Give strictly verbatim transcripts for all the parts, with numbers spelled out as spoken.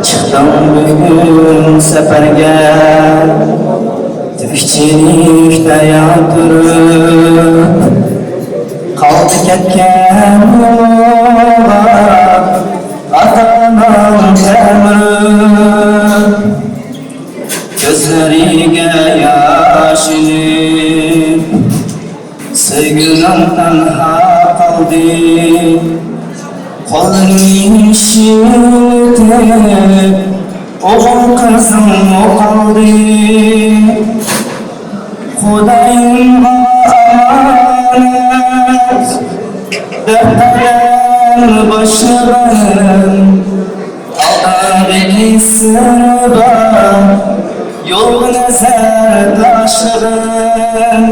چىقتىڭ بۈگۈن سەپەرگە، تىكچىلىك تەييار تۇرۇپ. قالدى كەتكەن يولغا ئاتانىڭ تەمرى. كۆزلىرىگە ياش ئېلىپ، سۆيگۈنىڭ تەنھا قالدى. قوللىرىنى شىۋىرلىتىپ، ئوغۇل قىزىڭمۇ قالدى. خۇدايىمغا ئامانەت، بىر قەدەم باشلىغىن. ئالدىدىكى سىر بار، يولغا نەزەر تاشلىغىن.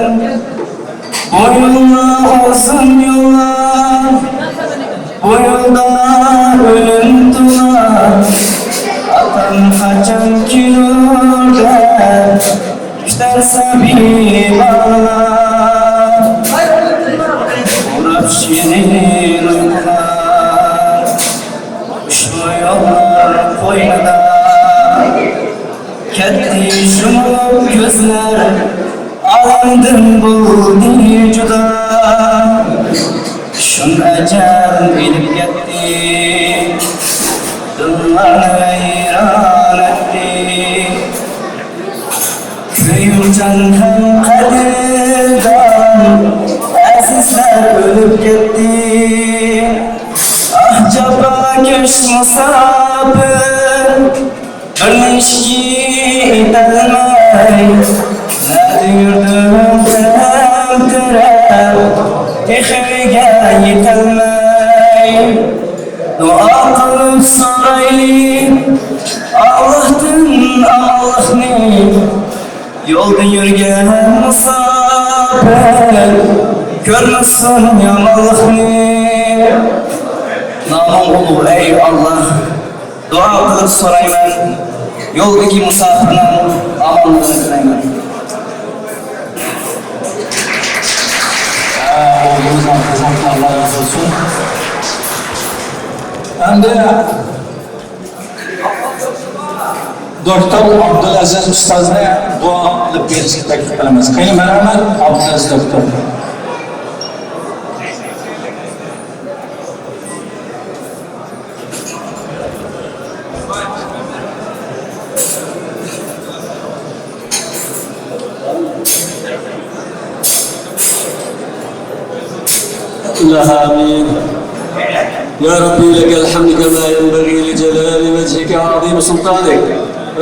بۇ يوللار ئۇزۇن يوللار، بۇ يولدا ئۆلۈم تولا. ئاتام قاچان كېلۇر دەپ كۈتەر سەبىي بالىلار. ئۇراپ شېرىن ئۇيقۇلار، ئۇشبۇ يوللار قوينىدا. كەتتى يۇمۇلۇپ كۆزلەر، ئالەمدىن بولدى جۇدا. شۇم ئەجەل ئېلىپ كەتتى، دىللارنى ۋەيران ئەتتى. كۆيۈمچان ھەم قەدىردان ئەزىزلەر ئۆلۈپ كەتتى. ئاھ، جاپاكەش مۇساپىر، بىر نېمىشكى ئېيتالماي، نەدە يۈردۈڭ تەمتىرەپ، تېخى ئۆيگە يېتەلمەي. دۇئا قىلىپ سورايلى ئاللاھتىن ئامانلىقنى. يولدا يۈرگەن مۇساپىر كۆرمىسۇن يامانلىقنى. نامىڭ ئۇلۇغ، ئەي ئاللاھ. دۇئا قىلىپ سورايمەن، يولدىكى مۇساپىرنىڭ ئامانلىقىنى تىلەيمەن. ھە، ئوغلىمىزنىڭ خىزمىتىنى ئاللاھ رازى بولسۇن. ئەمدى دوكتور ئابدۇلئەزىز ئۇستازنى دۇئا قىلىپ بېرىشكە تەكلىپ قىلىمىز. قېنى، مەرھەمەت، ئابدۇلئەزىز دوكتور. الله آمين. يا ربي، لك الحمد كما ينبغي لجلال وجهك وعظيم سلطانك.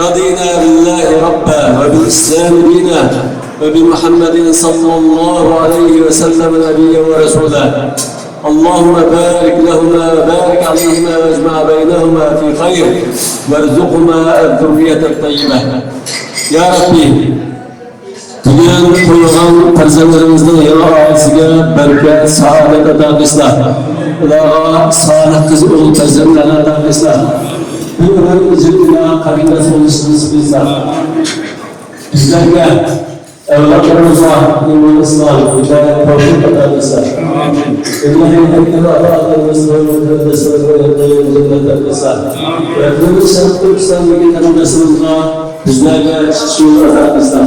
رضينا بالله ربا وبالإسلام دينا وبمحمد صلى الله عليه وسلم نبيا ورسولا. اللهم بارك لهما وبارك عليهما واجمع بينهما في خير وارزقهما الذرية الطيبة. يا ربي، بۈگۈن تۇغۇلغان پەرزەنتلىرىمىزنىڭ يېڭى ئائىلىسىگە بەرىكەت، سائادەت ئاتا قىلسىلا. ئۇلارغا سالىھ قىز ئوغۇل پەرزەنتلەرنى ئاتا قىلسىلا. بىر ئۆمۈر ئۈزۈل ئىمان قەرىنداش بولۇشنى نېسىپ قىلسىلا. بىزلەرگە، ئەۋلادلىرىمىزغا ئىمان، ئىسلام، ھىدايەت، تەۋپىق ئاتا قىلسىلا. ئىلاھىم، ئەكبەر ئاتا قىلسىلا. رەببىمىز شەرقىي تۈركىستاندىكى قېرىنداشلىرىمىزغا بىزلەرگە چىقىش يولى ئاتا قىلسا.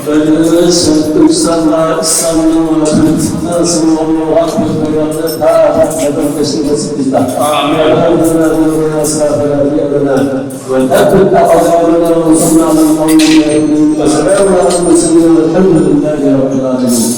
رەببىمىز شەرقىي تۈركىستاندا ئىسلامنىڭ ۋە پىرىنسىپلار سىمۋولى بولغان بىر مەيداندا پائال خىزمەت قىلىشنى نېسىپ قىلسا. ئامىن. وثبت أقدامنا وانصرنا على القوم الكافرين. وسلام على المرسلين والحمد لله رب العالمين.